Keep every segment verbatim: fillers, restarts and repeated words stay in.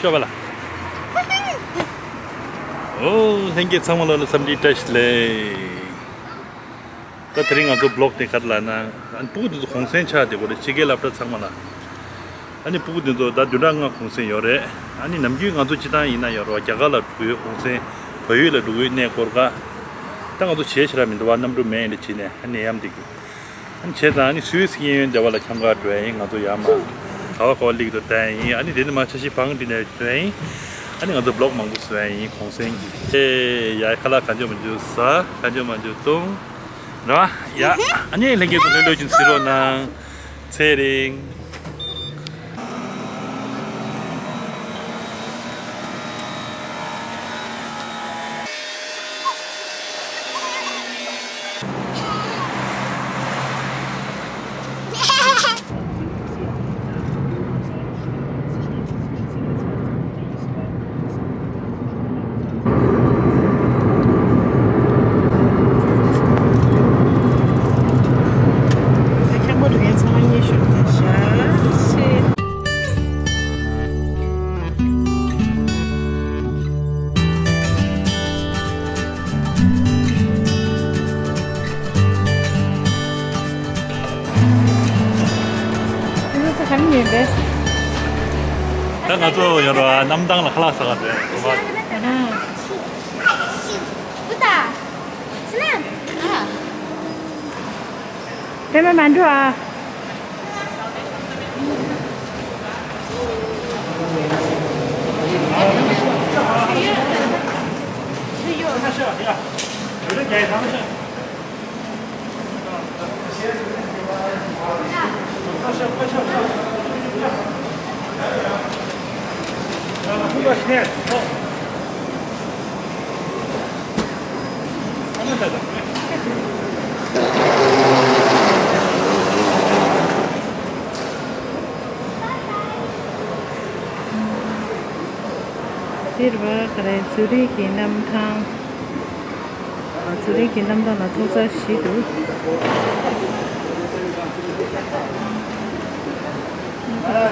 ཤོག་པ་ལ། ཨོ། ལྷན་རྒྱས་ཚང་མ་ལ་འཚམས་འདྲི་བཀྲ་ཤིས་བདེ་ལེགས། ད་དེ་རིང་ང་ཚོ་བི་ལོག་དེ་ག་རེ་ལབ་ན། ཨ་ནི་སྤུ་གུ་དེ་ཚོ་གུང་སེང་ཆགས་བསྡད་ཡོད་རེད། ཕྱི་རྒྱལ་སློབ་གྲྭ་ཚང་མ་ལ། ཨ་ནི་སྤུ་གུ་དེ་ཚོ་ད་བདུན་ཕྲག་ལྔ་གུང་སེང་ཡོད་རེད། ཨ་ནི་ནམ་རྒྱུན་ང་ཚོ་སྤྱིར་བཏང་ཡིན་ན་ཡོད་རེད་བ། རྒྱ་གར་ལ་འགྲོ་ཡོད་གུང་སེང་། བལ་ཡུལ་ལ་འགྲོ་ཡོད་གནས་སྐོར་ག་ད་ང་ཚོ་བྱས་ཤེས་ར་མི་འདུག་བ། གནམ་གྲུ་མེད་ཡིན་ལ་བྱས་ནས་ཨ་ནི་ནད་ཡམས་འདི་གི་ཨ་ནི་བྱས་ཙང་ཨ་ནི་སུད་སི་གཡས་གཡོན་སྡེ་བ་ལ་འཁྱམ་ག་འགྲོ་ཡ་ཡིན། ང་ཚོ་ཡར་མར་ག་བ་ག་བ་སླེབས་འདུག་བལྟ་ཡ་ཡིན། ཨ་ནི་དེ་ནས་མར་འཆར་གཞི་བང་སྒྲིག་ནས་འགྲོ་ཡ་ཡིན། ཨ་ནི་ང་ཚོ་བི་ལོག་མང་པོ་བཟོ་ཡ་ཡིན། གུང་སེང་གི་ཨེ་ཡ་ཁ་ལག་གང་བྱུང་མང་བྱུང་ཟ། གང་བྱུང་མང་བྱུང་བཏུང་། རེད་བ། ཡ། ཨ་ནི་ལྷན་རྒྱས་ཚོ་ལྷོད་ལྷོད་ཀྱིས་གཟིགས་རོགས་གནང་། ཚེ་རིང་། ད་ང་ཚོ་ཡོད་ར་གནམ་ཐང་ལ་ཁ་ལག་ཟ་ག་འགྲོ་ཡ་ཡིན། དེ་མ་མ་འགྲོ་ཨ། འདིར་བ་ག་རེ། ཛུ་རིག་གི་གནམ་ཐང་། ཛུ་རིག་གི་གནམ་ཐང་ལ་ཐོག་ཚད་བཞི་འདུག་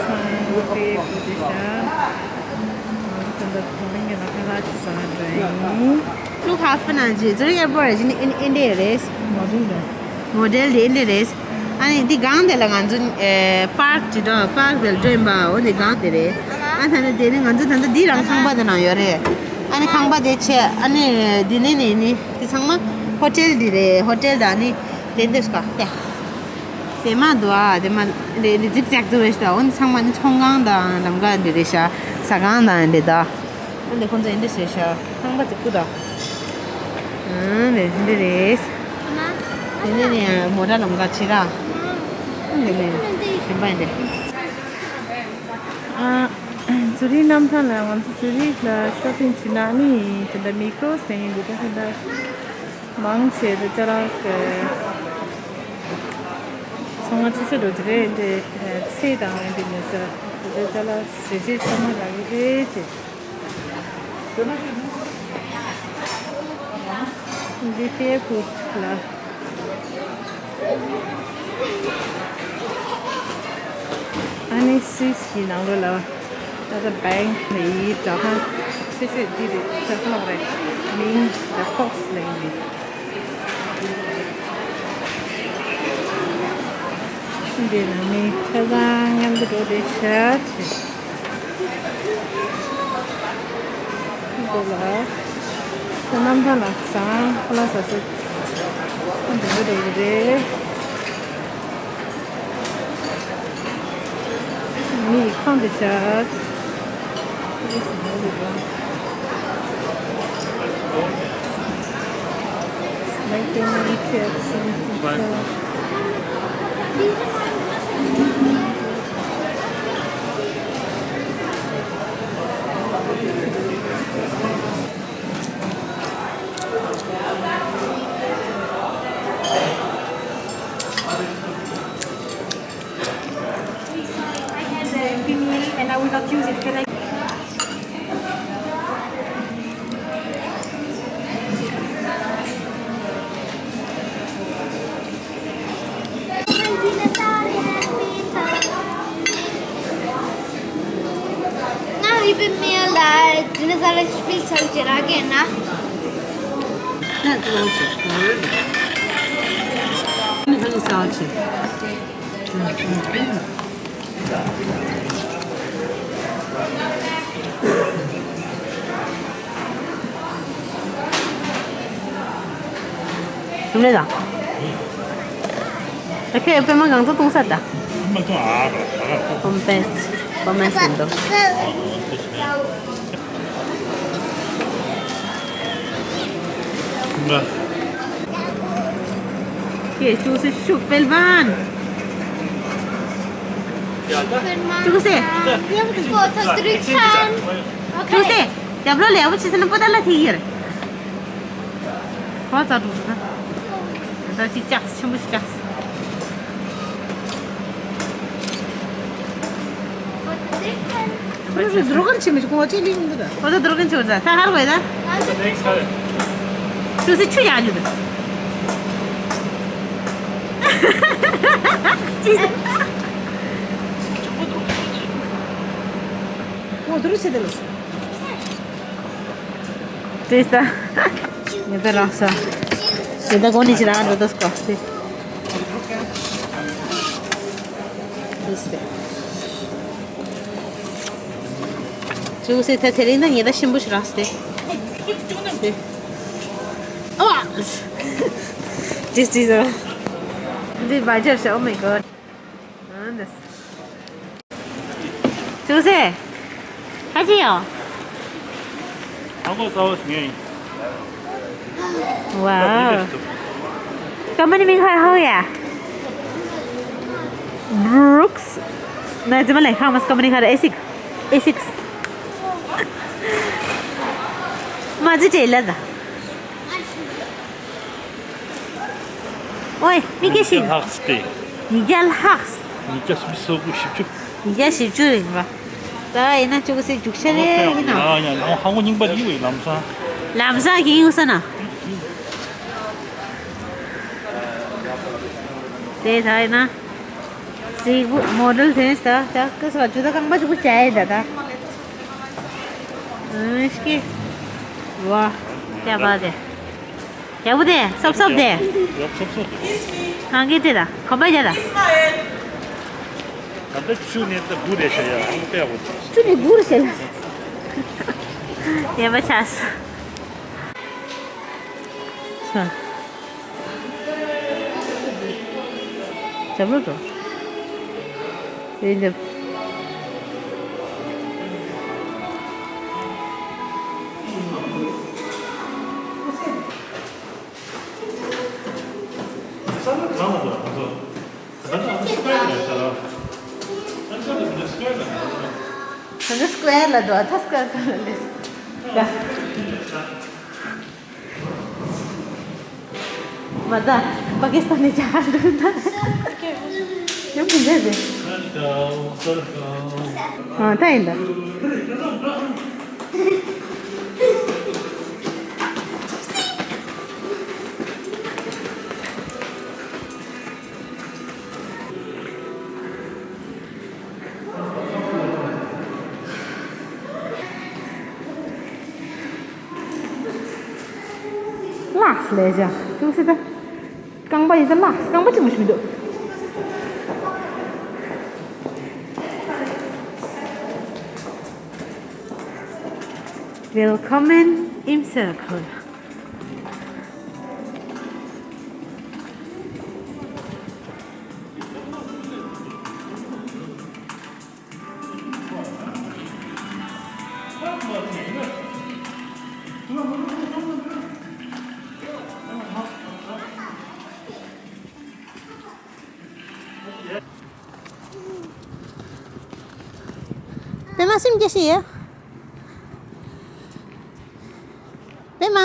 ཚང་དེ་བུ་དེ་ཤ། ང་ཚོ་ད་ལྟ་གོང་རིམ་གྱི་ལ་ཁ་ལག་ཅིག་ཟ་འགྲོ་ཡིན། Look half an hour ཅིག་ཛུ་རིག་ཨེར་པོར་ཊི་ཨིན་ཨིན་ཌི་རེད། མོ་ཌེལ་དེ། མོ་ཌེལ་དེ་ཨིན་ཌི་རེད། ཨ་ནི་འདི་སྒང་དེ་ལ་ང་ཚོ་ཨེ་པར་ཀི་ཅིག་འདུག་པར་ཀི་དེ་ལ་འགྲོ་ཡིན་པ། འོ་དེ་སྒང་དེ་རེད། ཨ་ད་ནི་དེ་ནི་ང་ཚོ་ད་ལྟ་འདི་རང་ཁང་པ་དེ་ནང་ཡོད་རེད། ཨ་ནི་ཁང་པ་དེ་ཆེ། ཨ་ནི་འདི་ནི་ནི་ནི་དེ་ཚང་མ་ཧོ་ཊེལ་འདི་རེད། ཧོ་ཊེལ་དང་ནི་དེ་འདི་སྐ་དེ་དེ་མ་འདུག་ཨ། དེ་མ་རེད། འདི་ཛིག་ཛེག་འདུག་རེད་ཤག་འོ་ནི་ཚང་མ་ནི་ཚོང་ཁང་དང་ལམ་ཁ་འདི་རེད་ཤག་ཟ་ཁང་དང་འདི་ད། ཨ་ནི་ཁོང་ཚོ་ཨེ་འདྲ་བྱས་ཤག་ཁང་པ་ཅིག་སྤུ་དང་། ཨ་ནི་འདི་རེད། དེ་ནས་ནི་མོ་ཊ་ལམ་ཁ་ཕྱི་ར། ཨ་ནི་ནི་གཞན་པ་ཡིན་ཏེ། ཨ། ཛུ་རིག་གནམ་ཐང་ལ་ང་ཚོ་ཛུ་རིག་ལ་ཤོ་པིང་བྱེད་ན་ནི་དེ་འདྲ་མི་ཀྲོ་ཟེར་ཡིན་འདུག་ད་དེ་འདྲ་མང་ཆེ་དེ་ཅ་ལག་གི་ཚོང་ཁང་ཆེ་ཤོས་འགྲོ་རྒྱུ་རེད། འདི་ཚེ་དང་འདི་མི་ཟ་དེ་ཅ་ལག་ཟས་བཅད་ཚང་མ་རག་གི་རེད་ཅེས། འདི་ཧྥེ་ཕུད་ལ། ཨ་ནི་སུད་སི་གི་ནང་ལོགས་ལ་ད་ལྟ་བེང་ལ་ཡི་ཟ་ཁང་ཆེ་ཤོས་འདི་རེད། ཟ་ཁང་རེད། མིང་The Fox ལ་ཡིན། འདི་ནང་མི་ཆ་ཚང་མཉམ་དུ་འགྲོ་བསྡད་ཤག་ཅེས། འདི་ལ་ཁོ་གནམ་ཐང་ལ་ཟ་ཁང་ཁ་ལག་ཟ་ས་འདི་འདྲ་འགྲོ་གི་རེད། མི་ཡི་ཁང་དེ་ཤག Like they want to have some pizza. And I will not use it. Can I? Spielzeug gerage, ne? ཁྱོད་ལ། ཨ་ཁྱོད་པད་མ་གང་ཚོད་གཏོང་ས་ད། པད་མ་གཏོང་ཨ་ར་ཨ་ར། པད་མ་པད་མ་ཟིན་ཏོ། ང་། ཁྱེད་ཅུང་ཟད་ཤུགས་སྤེལ་བན། ཅུང་ཟད། ཅུང་ཟད། རྒྱབ་ལོགས་ལ་ཡག་པོ་བྱས་ཟིན་ན་པོ་ཏ་ལ་ཐིག་ཡིར། ཁོ་ཚ་འགྲོ་ཟིན་ན། ད་ཅི་ལྕགས་ཆེན་པོ་ཞིག་ལྕགས། ཁོ་ཚོ་སྡུར་གར་ཆེན་པོ་ཞིག་གོང་ཅི་ལིང་འདུག་ད། ཁོ་ཚོ་སྡུར་གར་ཆེན་པོ་ད་ད་ཧར་བས་ད། ཏུ་སི་ཆུ་ཡག་རྒྱུ་ད། ཅི། ཁོ་སྡུར་བྱེད་དེ་ལོ། ཏེ་ད། ངེད་ད་རང་ས། ངེད་ད་གོ་ནི་ཅི་རང་འགྲོ་ད་སྐོར་ཏེ། ཏེ་སྟེ། ཅུང་ཟད་ད་དེ་རིང་ད་ངེད་ད་ཤིན་པོ་ཞིག་རག་སྟེ། ཏེ། ཨོ། ཏེ་ཏེ་ཟེར། འདི་བ་ཇར་ཤ། Oh my God. ཨ་འདི། ཅུང་ཟད། ཁ་ཅི་ཡོད། ཨ་ཁོ་ས་བ་ངེ། Wow. ཀམ་པ་ནི་མིང་ཧ་ཧོ་ཡ། Brooks. ན་ཛི་མ་ལེ་ཧ་མ་སི་ཀམ་པ་ནི་ཧ་ཨེ་སིག་ཨེ་སིག་མ་ཛི་ཅེ་ལ་ད། ཨོའི་མི་སྐད་ཤིག་ཉིས་བརྒྱ་ལྷག་སྟེ། ཉིས་བརྒྱ་ལྷག་ཉིས་བརྒྱ་སུམ་ཅུ་སོ་དགུ་བཞི་བཅུ། ཉིས་བརྒྱ་བཞི་བཅུ་ཡིན་པ། ད་ཡིན་ན་ཅུང་ཟད་རྒྱུག་ཤར་ཡིན་ན། ཡང་ཡང་ཧ་གོ་རྙིང་པ་ཡིན་པའི་ལམ་སང་། ལམ་སང་གི་ཡིན་ས་ན། དེ་ད་ཡིན་ན། སི་མོ་ཌེལ་དེ་ད་ད་ཀི་སོ་ཇུ་ད་རྐང་པ་ཅུ་གུ་བྱ་ཡིན་ད་ད། ཨ་ཤི། ཝ། ཀྱ་བ་དེ། ཡག་པོ་དེ་སོབ་སོབ་དེ། ཡག་སོབ་སོབ་དེ། གང་གི་དེ་ད་གོམ་པ་རྒྱག་ད། ད་ལྟ་ཆུ་ནས་ད་སྒུར་རེ་བྱས་ཡ་ཨང་པས་འོ། ཆུ་ནས་སྒུར་བྱས་ལ། ཡ་མ་ཆགས་སོ། ཇབ་ལོ་འགྲོ། དེ་འདི། ད་ནི་སྐུ་ཡར་ལ་འགྲོ་ད་སྐུ་ཡར་ལ་ལེ། ད། མ་ད་པ་ཀི་སི་ཐན་ནས་ཇ་ཧཱཛ་འགྲོ་ད། ཡོང་གི་འདྲ་རེད། ཨ་ད་ཡིན་ད། ལགས་ལས་བྱ། ཐུགས་སྲིད་ད། རྐང་པ་ཡིན་ད་ལགས་རྐང་པ་གཅིག་མ་ཞིག་མི་འདུག Willkommen im Circle. པད་མ་སེམས་སྐྱིད་ཤི་ཡ། པད་མ།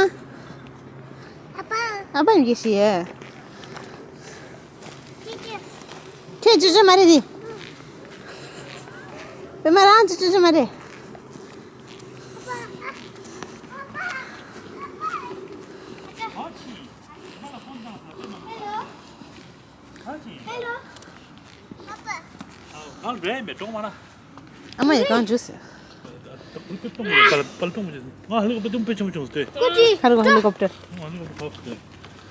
ཨ་ཕ། ཨ་ཕ་སེམས་སྐྱིད་ཤི་ཡ། ཁྱོད་ཅི་ཅི་མ་རེད་དེ། པད་མ་རང་ཅི་ཅི་ཅི་མ་རེད། ཨ་མ་ཡི་གང་འཇུ་ཟེར། པལ་པལ་གཏོང་མི་བྱེད། ང་ཧེ་ལི་ཀོབ་ཊར་དུམ་པེ་ཆུང་ཆུང་སྟེ། ཧ་ར་གོ་ཧེ་ལི་ཀོབ་ཊར། ང་ཧེ་ལི་ཀོབ་ཊར་ཐོག་སྟེ།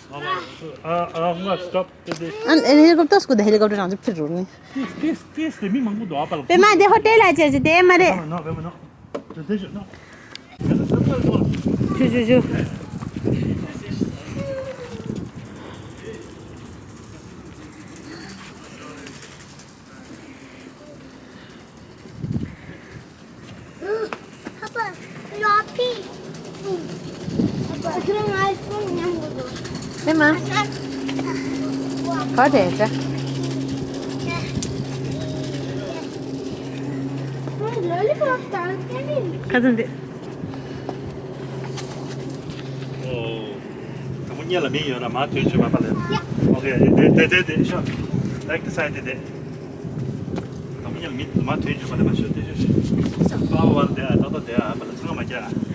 ང་ང་ང་སི་ཊོབ་དེ་དེ། ཨན་ཧེ་ལི་ཀོབ་ཊར་སྐུ་དེ་ཧེ་ལི་ཀོབ་ཊར་རང་ཚོ་ཕིར་རུ་ནི། ཏིས་ཏིས་ཏིས་དེ་མི་མང་པོ་འདུག་ཨ་པལ། པེ་མ་དེ་ཧོ་ཊེལ་ལ་ཅེར་ཅེ་དེ་མ་རེད། ནོ་པེ་མ་ནོ། དེ་དེ་ཞུ་ནོ། ཞུ་ཞུ་ཞུ། ཨེ་མ། ག་དེ་ཅི། ཁ་ཚོན་དེ། ཨོ། དང་པོ་སྔོན་ལ་མི་ཡོད་ན་མ་ཐོན་བྱོས་པ་པ་ལས། ཡ། ཨོ་ཁེ། དེ་དེ་དེ་དེ་ཤོ། ལེག་ཏི་སའེ་ཌི་དེ་དེ། དང་པོ་སྔོན་ལ་མི་མ་ཐོན་བྱོས་པ་ལས་མ་ཤོ་དེ་ཤོ་ཤོ། པ་བ་དེ་ཨ་ཏག་ཏག་དེ་ཨ་པ་ལ་ཚང་མ་རྒྱ།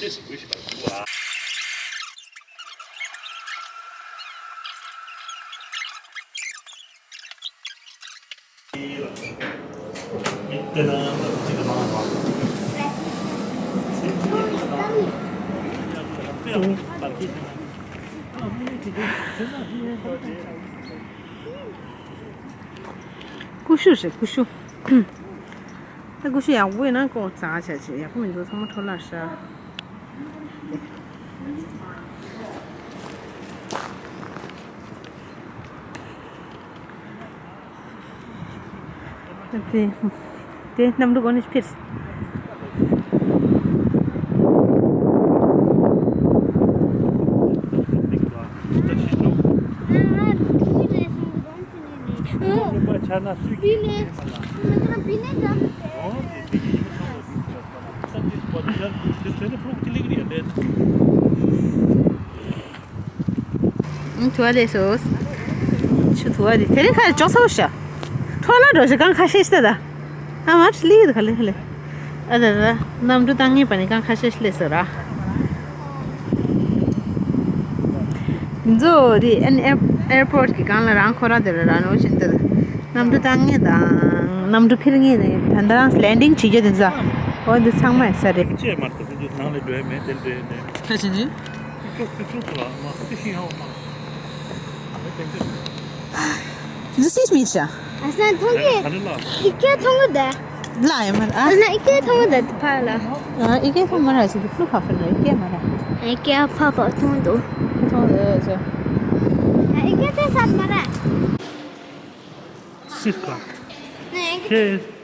དེ་སུ་གུ་ཤི་པ་གུ་ཨ། ཀུ་ཤུ་རེད་ཀུ་ཤུ། ད་ཀུ་ཤུ་ཡག་པོ་ཡིན་ན་ཀོ་ཙག་བྱ་ཆེ་ཡག་པོ་མི་འདུག་ཚང་མ་འཕྲོ་བརླག་ཤག་དེ་དེ་གནམ་གྲུ་སྒོ་ནས་ཕེབས། ཨང་། དུ་བ་ལས་སོ། ཆུ་དུ་བ་དེ་དེ་རིང་ཁ་ཅོག་ཚ་བོ་ཤ། འཕྲོ་ལ་འགྲོ་ཞིག་གང་ཁ་ཤས་ཤ་ད། ཨ་མ་ལི་དུ་ཁ་ལི་ཁ་ལི། ཨ་ད་ད་གནམ་གྲུ་བཏང་ངེས་པ་ནི་གང་ཁ་ཤས་ཤ་ལས་སོ་ར། འཛོ་དེ་ཨན་ཨེར་ཨེར་པོར་ཊི་གི་སྒང་ལ་རང་ཁོ་ར་དེ་ར་ར་ནོ་ཤིན་ཏུ། གནམ་གྲུ་བཏང་ངེས་དང་གནམ་གྲུ་འཁྱེར་ངེས་ནི་ད་ད་རང་ལེན་ཌིང་བྱེད་རྒྱུ་དེ་ཚོ། འོ་འདི་ཚང་མ་ཡིན་ས་རེད། ཅེས་མར་ཏུ་ཁོང་ཚོ་ནང་ལ་འགྲོ་ཡ་མེད་དེ་འདྲ་ནས། ཁ་ཅིག་ནི། འདི་སིས་མི་ཤ། ཨ་སང་ཐོང་གི། ཨི་ཀེ་ཐོང་གི་དེ། ལ་ཡ་མ་ར། ཨ་ན་ཨི་ཀེ་ཐོང་གི་དེ་ཕ་ལ། ཨ་ཨི་ཀེ་ཐོང་མ་ར་ཞིག་ཏུ་ཕུ་ཁ་ཕུ་ན་ཨི་ཀེ་མ་ར། ཨི་ཀེ་ཕ་པ་ཐོང་དུ། ཐོང་དུ་ཨེ་ཅོ། ཨ་ཨི་ཀེ་དེ་སར་མ་ར། སིས་ཀ། ནས་ཨི་ཀེ། ཁེ།